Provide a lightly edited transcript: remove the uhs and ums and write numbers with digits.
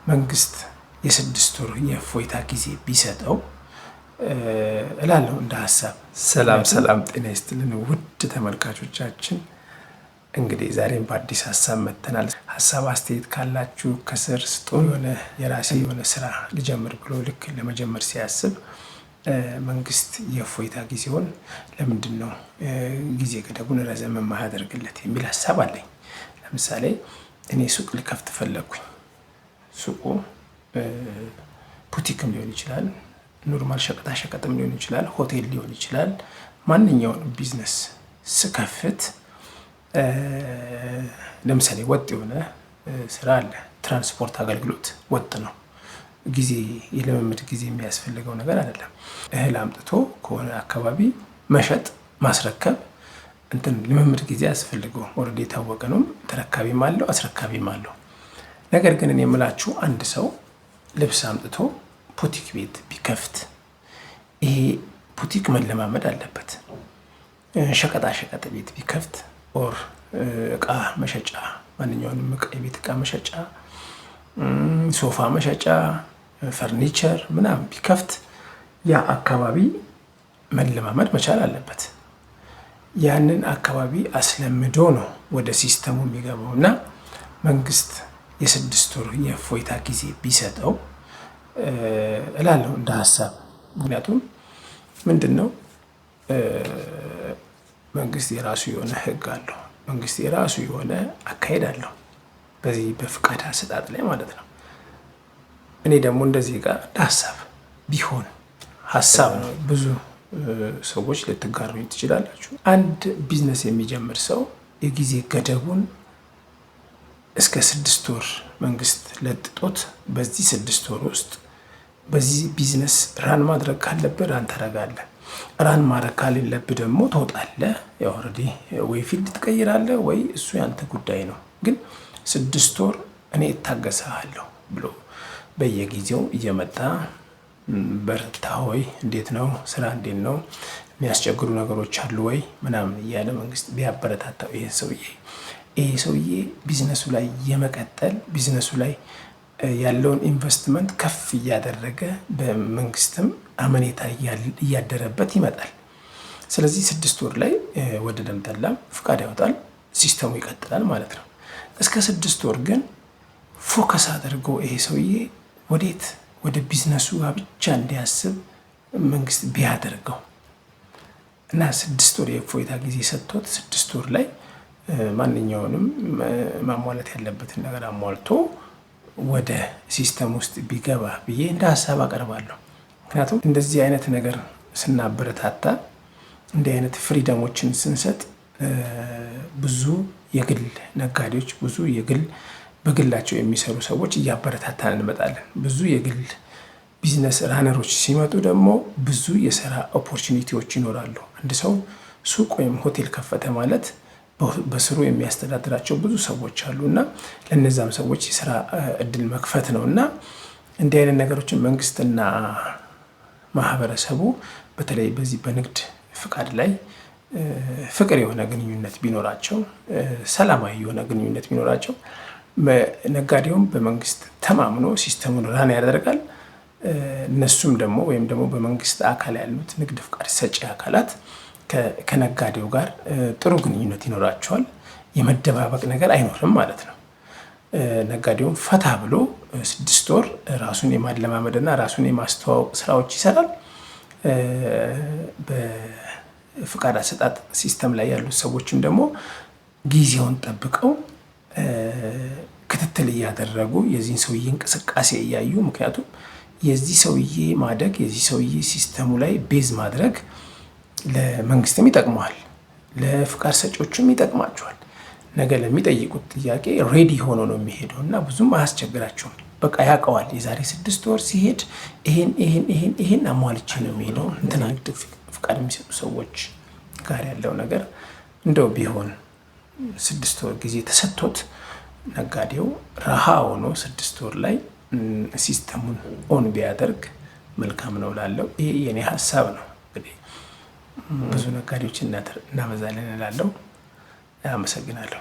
መንግስት የ6 ወር የእፎይታ ጊዜ ቢሰጠው እላለሁ እንደ ሀሳብ። ሰላም ሰላም፣ ጤና ይስጥልን ውድ ተመልካቾቻችን። እንግዲህ ዛሬም በአዲስ ሀሳብ መጥተናል። ሀሳብ አስተያየት ካላችሁ ከስር ስጡ። የሆነ የራሴ የሆነ ስራ ልጀምር ብሎ ልክ ለመጀመር ሲያስብ መንግስት የእፎይታ ጊዜውን ለምንድን ነው ጊዜ ገደቡን ረዘም የማያደርግለት የሚል ሀሳብ አለኝ። ለምሳሌ እኔ ሱቅ ልከፍት ፈለግኩኝ። ሱቁ ቡቲክም ሊሆን ይችላል፣ normal ሸቀጣ ሸቀጥም ሊሆን ይችላል፣ ሆቴል ሊሆን ይችላል። ማንኛውንም ቢዝነስ ስከፍት ለምሳሌ ወጥ የሆነ ስራ አለ። ትራንስፖርት አገልግሎት ወጥ ነው። ጊዜ የልምምድ ጊዜ የሚያስፈልገው ነገር አይደለም። እህል አምጥቶ ከሆነ አካባቢ መሸጥ ማስረከብ እንትን ልምምድ ጊዜ አያስፈልገውም። Already የታወቀ ነው። ተረካቢም አለው፣ አስረካቢም አለው። ነገር ግን እኔ የምላችሁ አንድ ሰው ልብስ አምጥቶ ቡቲክ ቤት ቢከፍት ይሄ ቡቲክ መለማመድ አለበት። ሸቀጣ ሸቀጥ ቤት ቢከፍት or እቃ መሸጫ፣ ማንኛውንም እቃ፣ የቤት እቃ መሸጫ፣ ሶፋ መሸጫ፣ ፈርኒቸር ምናምን ቢከፍት ያ አካባቢ መለማመድ መቻል አለበት። ያንን አካባቢ አስለምዶ ነው ወደ system ኡ የሚገባው እና መንግስት የ6 ወር የእፎይታ ጊዜ ቢሰጠው እላለሁ እንደ ሀሳብ። ምክንያቱም ምንድን ነው፣ መንግስት የራሱ የሆነ ህግ አለው። መንግስት የራሱ የሆነ አካሄድ አለው። በዚህ በፍቃድ አሰጣጥ ላይ ማለት ነው። እኔ ደግሞ እንደዚህ ጋር እንደ ሀሳብ ቢሆን ሀሳብ ነው። ብዙ ሰዎች ልትጋሩኝ ትችላላችሁ። አንድ ቢዝነስ የሚጀምር ሰው የጊዜ ገደቡን እስከ 6 ወር መንግስት ለጥጦት በዚህ 6 ወር ውስጥ በዚህ ቢዝነስ run ማድረግ ካለብህ run ታደርጋለህ። Run ማድረግ ካሌለብህ ደግሞ ትወጣለህ። Already ወይ field ትቀይራለህ ወይ እሱ ያንተ ጉዳይ ነው። ግን 6 ወር እኔ እታገሰሃለሁ ብሎ በየጊዜው እየመጣ በርታ ወይ፣ እንዴት ነው ስራ፣ እንዴት ነው፣ የሚያስቸግሩ ነገሮች አሉ ወይ ምናምን እያለ መንግስት ቢያበረታታው ይህን ሰውዬ፣ ይሄ ሰውዬ ቢዝነሱ ላይ የመቀጠል፣ ቢዝነሱ ላይ ያለውን ኢንቨስትመንት ከፍ እያደረገ በመንግስትም አመኔታ እያደረበት ይመጣል። ስለዚህ 6 ወር ላይ ወደደም ጠላም ፍቃድ ያወጣል፣ system ኡ ይቀጥላል ማለት ነው። እስከ 6 ወር ግን focus አድርጎ ይሄ ሰውዬ ወዴት ወደ ቢዝነሱ ጋር ብቻ እንዲያስብ መንግስት ቢያደርገው እና 6 ወር የእፎይታ ጊዜ ሰጥቶት 6 ወር ላይ ማንኛውንም ማሟላት ያለበትን ነገር አሟልቶ ወደ system ውስጥ ቢገባ ብዬ እንደ ሀሳብ አቀርባለሁ። ምክንያቱም እንደዚህ አይነት ነገር ስናበረታታ፣ እንዲህ አይነት freedom ኦችን ስንሰጥ ብዙ የግል ነጋዴዎች፣ ብዙ የግል በግላቸው የሚሰሩ ሰዎች እያበረታታን እንመጣለን። ብዙ የግል business runner ኦች ሲመጡ ደግሞ ብዙ የስራ opportunity ዎች ይኖራሉ። አንድ ሰው ሱቅ ወይም ሆቴል ከፈተ ማለት በስሩ የሚያስተዳድራቸው ብዙ ሰዎች አሉ እና ለእነዛም ሰዎች የስራ እድል መክፈት ነው። እና እንዲህ አይነት ነገሮችን መንግስትና ማህበረሰቡ በተለይ በዚህ በንግድ ፍቃድ ላይ ፍቅር የሆነ ግንኙነት ቢኖራቸው፣ ሰላማዊ የሆነ ግንኙነት ቢኖራቸው ነጋዴውም በመንግስት ተማምኖ system ኡን run ያደርጋል። እነሱም ደግሞ ወይም ደግሞ በመንግስት አካል ያሉት ንግድ ፍቃድ ሰጪ አካላት ከነጋዴው ጋር ጥሩ ግንኙነት ይኖራቸዋል። የመደባበቅ ነገር አይኖርም ማለት ነው። ነጋዴውም ፈታ ብሎ 6 ወር ራሱን የማለማመድ እና ራሱን የማስተዋወቅ ስራዎች ይሰራል። በፍቃድ አሰጣጥ system ላይ ያሉት ሰዎችም ደግሞ ጊዜውን ጠብቀው ክትትል እያደረጉ የዚህን ሰውዬ እንቅስቃሴ እያዩ፣ ምክንያቱም የዚህ ሰውዬ ማደግ፣ የዚህ ሰውዬ system ኡ ላይ base ማድረግ ለመንግስትም ይጠቅመዋል፣ ለፍቃድ ሰጪዎቹም ይጠቅማቸዋል። ነገ ለሚጠይቁት ጥያቄ ready ሆኖ ነው የሚሄደው እና ብዙም አያስቸግራቸውም። በቃ ያውቀዋል። የዛሬ 6 ወር ሲሄድ ይሄን ይሄን ይሄን ይሄን አሟልቼ ነው የሚሄደው። እንትና ንግድ ፍቃድ የሚሰጡ ሰዎች ጋር ያለው ነገር እንደው ቢሆን 6 ወር ጊዜ ተሰጥቶት ነጋዴው ረሃ ሆኖ 6 ወር ላይ system ኡን on ቢያደርግ መልካም ነው እላለሁ። ይሄ የኔ ሀሳብ ነው። እንግዲህ ብዙ ነጋዴዎች እናበዛለን እላለሁ። አመሰግናለሁ።